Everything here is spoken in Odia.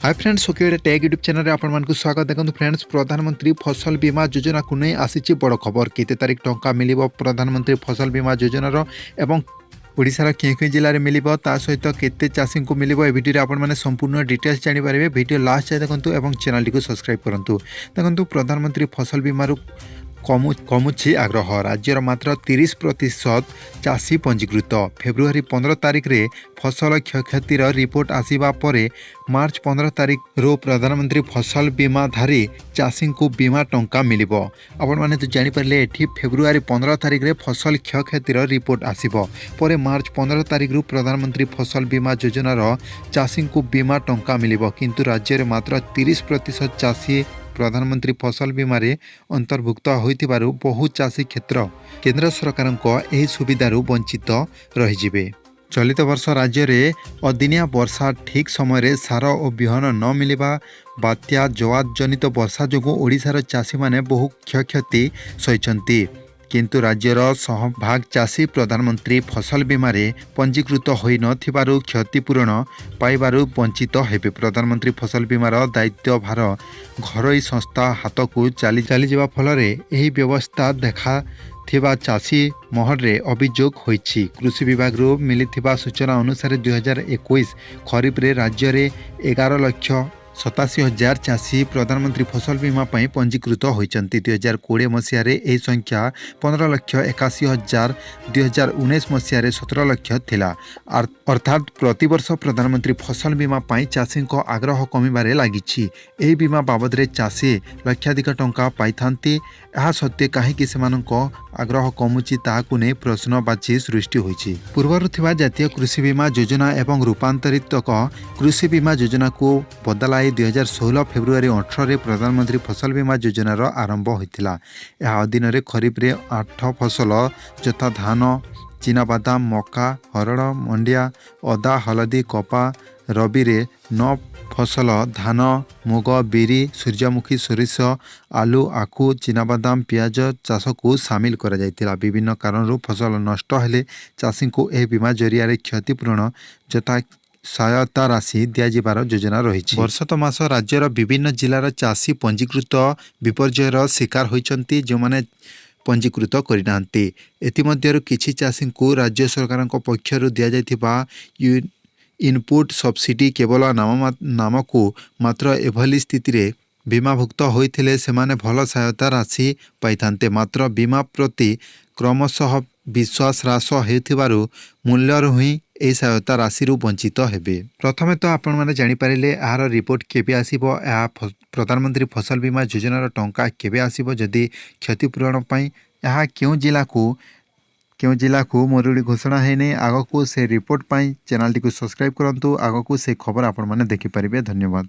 ହାଇ ଫ୍ରେଣ୍ଡସ୍, ଓକେଡେ ଟେକ୍ ୟୁଟ୍ୟୁବ୍ ଚ୍ୟାନେଲରେ ଆପଣମାନଙ୍କୁ ସ୍ୱାଗତ। ଦେଖନ୍ତୁ ଫ୍ରେଣ୍ଡସ୍, ପ୍ରଧାନମନ୍ତ୍ରୀ ଫସଲ ବୀମା ଯୋଜନାକୁ ନେଇ ଆସିଛି ବଡ଼ ଖବର। କେତେ ତାରିଖ ଟଙ୍କା ମିଳିବ ପ୍ରଧାନମନ୍ତ୍ରୀ ଫସଲ ବୀମା ଯୋଜନାର ଏବଂ ଓଡ଼ିଶାର କେଉଁ କେଉଁ ଜିଲ୍ଲାରେ ମିଳିବ, ତା ସହିତ କେତେ ଚାଷୀଙ୍କୁ ମିଳିବ, ଏ ଭିଡ଼ିଓରେ ଆପଣମାନେ ସମ୍ପୂର୍ଣ୍ଣ ଡିଟେଲ୍ସ ଜାଣିପାରିବେ। ଭିଡ଼ିଓ ଲାଷ୍ଟ ଯାଏ ଦେଖନ୍ତୁ ଏବଂ ଚ୍ୟାନେଲଟିକୁ ସବସ୍କ୍ରାଇବ୍ କରନ୍ତୁ। ଦେଖନ୍ତୁ, ପ୍ରଧାନମନ୍ତ୍ରୀ ଫସଲ ବୀମାରୁ କମୁଛି ଆଗ୍ରହ। ରାଜ୍ୟର ମାତ୍ର 30% ଚାଷୀ ପଞ୍ଜୀକୃତ। ଫେବୃଆରୀ 15 ତାରିଖରେ ଫସଲ କ୍ଷୟକ୍ଷତିର ରିପୋର୍ଟ ଆସିବା ପରେ ମାର୍ଚ୍ଚ 15 ତାରିଖରୁ ପ୍ରଧାନମନ୍ତ୍ରୀ ଫସଲ ବୀମାଧାରୀ ଚାଷୀଙ୍କୁ ବୀମା ଟଙ୍କା ମିଳିବ। ଆପଣମାନେ ତ ଜାଣିପାରିଲେ, ଏଠି ଫେବୃଆରୀ 15 ତାରିଖରେ ଫସଲ କ୍ଷୟକ୍ଷତିର ରିପୋର୍ଟ ଆସିବ ପରେ ମାର୍ଚ୍ଚ 15 ତାରିଖରୁ ପ୍ରଧାନମନ୍ତ୍ରୀ ଫସଲ ବୀମା ଯୋଜନାର ଚାଷୀଙ୍କୁ ବୀମା ଟଙ୍କା ମିଳିବ। କିନ୍ତୁ ରାଜ୍ୟରେ ମାତ୍ର 30% ଚାଷୀ ପ୍ରଧାନମନ୍ତ୍ରୀ ଫସଲ ବୀମାରେ ଅନ୍ତର୍ଭୁକ୍ତ ହୋଇଥିବାରୁ ବହୁ ଚାଷୀ କ୍ଷେତ୍ର କେନ୍ଦ୍ର ସରକାରଙ୍କ ଏହି ସୁବିଧାରୁ ବଞ୍ଚିତ ରହିଯିବେ। ଚଳିତ ବର୍ଷ ରାଜ୍ୟରେ ଅଦିନିଆ ବର୍ଷା, ଠିକ୍ ସମୟରେ ସାର ଓ ବିହନ ନ ମିଳିବା, ବାତ୍ୟା ଜୱାଦ ଜନିତ ବର୍ଷା ଯୋଗୁଁ ଓଡ଼ିଶାର ଚାଷୀମାନେ ବହୁ କ୍ଷୟକ୍ଷତି ସହିଛନ୍ତି। କିନ୍ତୁ ରାଜ୍ୟର ଶହଭାଗ ଚାଷୀ ପ୍ରଧାନମନ୍ତ୍ରୀ ଫସଲ ବୀମାରେ ପଞ୍ଜୀକୃତ ହୋଇନଥିବାରୁ କ୍ଷତିପୂରଣ ପାଇବାରୁ ବଞ୍ଚିତ ହେବେ। ପ୍ରଧାନମନ୍ତ୍ରୀ ଫସଲ ବୀମାର ଦାୟିତ୍ୱ ଭାର ଘରୋଇ ସଂସ୍ଥା ହାତକୁ ଚାଲିଯିବା ଫଳରେ ଏହି ବ୍ୟବସ୍ଥା ଦେଖା ଥିବା ଚାଷୀ ମହଲରେ ଅଭିଯୋଗ ହୋଇଛି। କୃଷି ବିଭାଗରୁ ମିଳିଥିବା ସୂଚନା ଅନୁସାରେ, 2021 ଖରିଫରେ ରାଜ୍ୟରେ 11,87,000 ଚାଷୀ ପ୍ରଧାନମନ୍ତ୍ରୀ ଫସଲ ବୀମା ପାଇଁ ପଞ୍ଜୀକୃତ ହୋଇଛନ୍ତି। 2020 ମସିହାରେ ଏହି ସଂଖ୍ୟା 15,81,000, 2019 ମସିହାରେ 17 ଲକ୍ଷ ଥିଲା। ଅର୍ଥାତ୍ ପ୍ରତିବର୍ଷ ପ୍ରଧାନମନ୍ତ୍ରୀ ଫସଲ ବୀମା ପାଇଁ ଚାଷୀଙ୍କ ଆଗ୍ରହ କମିବାରେ ଲାଗିଛି। ଏହି ବୀମା ବାବଦରେ ଚାଷୀ ଲକ୍ଷାଧିକ ଟଙ୍କା ପାଇଥାନ୍ତି। ଏହା ସତ୍ତ୍ୱେ କାହିଁକି ସେମାନଙ୍କ ଆଗ୍ରହ କମୁଛି, ତାହାକୁ ନେଇ ପ୍ରଶ୍ନବାଚୀ ସୃଷ୍ଟି ହୋଇଛି। ପୂର୍ବରୁ ଥିବା ଜାତୀୟ କୃଷି ବୀମା ଯୋଜନା ଏବଂ ରୂପାନ୍ତରିତ କୃଷି ବୀମା ଯୋଜନାକୁ ବଦଳାଇ 2016 ଫେବୃଆରୀ 18ରେ ପ୍ରଧାନମନ୍ତ୍ରୀ ଫସଲ ବୀମା ଯୋଜନାର ଆରମ୍ଭ ହୋଇଥିଲା। ଏହା ଅଧୀନରେ ଖରିଫରେ ଆଠ ଫସଲ ଯଥା ଧାନ, ଚିନାବାଦାମ, ମକା, ହରଡ଼, ମାଣ୍ଡିଆ, ଅଦା, ହଳଦୀ, କପା, ରବିରେ ନଅ ଫସଲ ଧାନ, ମୁଗ, ବିରି, ସୂର୍ଯ୍ୟମୁଖୀ, ସୋରିଷ, ଆଲୁ, ଆଖୁ, ଚିନାବାଦାମ, ପିଆଜ ଚାଷକୁ ସାମିଲ କରାଯାଇଥିଲା। ବିଭିନ୍ନ କାରଣରୁ ଫସଲ ନଷ୍ଟ ହେଲେ ଚାଷୀଙ୍କୁ ଏହି ବୀମା ଜରିଆରେ କ୍ଷତିପୂରଣ ଯଥା ସହାୟତା ରାଶି ଦିଆଯିବାର ଯୋଜନା ରହିଛି। ବର୍ଷ ତମାମ ରାଜ୍ୟର ବିଭିନ୍ନ ଜିଲ୍ଲାର ଚାଷୀ ପଞ୍ଜୀକୃତ ବିପର୍ଯ୍ୟୟର ଶିକାର ହୋଇଛନ୍ତି, ଯେଉଁମାନେ ପଞ୍ଜୀକୃତ କରିନାହାନ୍ତି। ଏଥିମଧ୍ୟରୁ କିଛି ଚାଷୀଙ୍କୁ ରାଜ୍ୟ ସରକାରଙ୍କ ପକ୍ଷରୁ ଦିଆଯାଇଥିବା ଇନପୁଟ୍ ସବସିଡି କେବଳ ନାମକୁ ମାତ୍ର। ଏଭଳି ସ୍ଥିତିରେ ବୀମାଭୁକ୍ତ ହୋଇଥିଲେ ସେମାନେ ଭଲ ସହାୟତା ରାଶି ପାଇଥାନ୍ତେ। ମାତ୍ର ବୀମା ପ୍ରତି କ୍ରମଶଃ ବିଶ୍ୱାସ ହ୍ରାସ ହେଉଥିବାରୁ ମୂଳରୁ ହିଁ ଏହି ସହାୟତା ରାଶିରୁ ବଞ୍ଚିତ ହେବେ। ପ୍ରଥମେ ତ ଆପଣମାନେ ଜାଣିପାରିଲେ ଏହାର ରିପୋର୍ଟ କେବେ ଆସିବ, ଏହା ପ୍ରଧାନମନ୍ତ୍ରୀ ଫସଲ ବୀମା ଯୋଜନାର ଟଙ୍କା କେବେ ଆସିବ, ଯଦି କ୍ଷତିପୂରଣ ପାଇଁ ଏହା କେଉଁ ଜିଲ୍ଲାକୁ ମରୁଡ଼ି ଘୋଷଣା ହେଇନି। ଆଗକୁ ସେ ରିପୋର୍ଟ ପାଇଁ ଚ୍ୟାନେଲଟିକୁ ସବସ୍କ୍ରାଇବ୍ କରନ୍ତୁ। ଆଗକୁ ସେ ଖବର ଆପଣମାନେ ଦେଖିପାରିବେ। ଧନ୍ୟବାଦ।